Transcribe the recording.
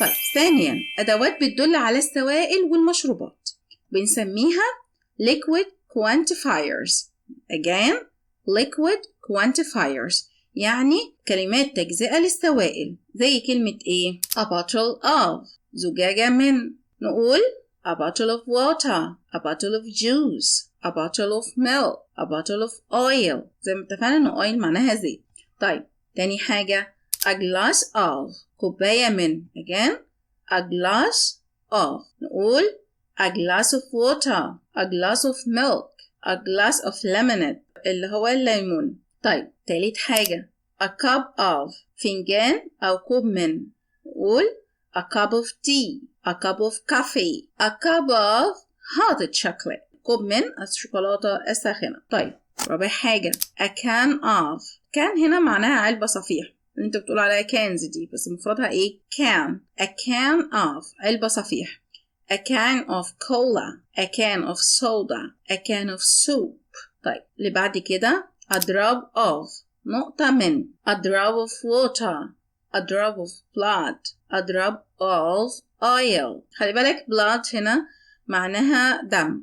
طيب، ثانيا، أدوات بتدل على السوائل والمشروبات بنسميها liquid quantifiers. Again, liquid quantifiers يعني كلمات تجزئة للسوائل، زي كلمة إيه؟ A bottle of، زجاجة من. نقول a bottle of water, a bottle of juice, a bottle of milk, a bottle of oil. زي ما اتفقنا إن oil معناها زيت. طيب، تاني حاجة، a glass of، كوباية من. Again, a glass of. نقول a glass of water, a glass of milk, a glass of lemonade، اللي هو الليمون. طيب، تالت حاجة، a cup of، فنجان أو كوب من. نقول a cup of tea, a cup of coffee, a cup of hot chocolate، كوب من الشوكولاتة الساخنة. طيب، رابع حاجة، a can of. Can هنا معناها علبة صفيح، اللي انت بتقول عليها cans دي، بس مفردها ايه؟ Can. A can of، علبة صفيح. A can of cola, a can of soda, a can of soup. طيب، اللي بعد كده، a drop of، نقطة من. A drop of water, a drop of blood, a drop of oil. خلي بالك، blood هنا معناها دم.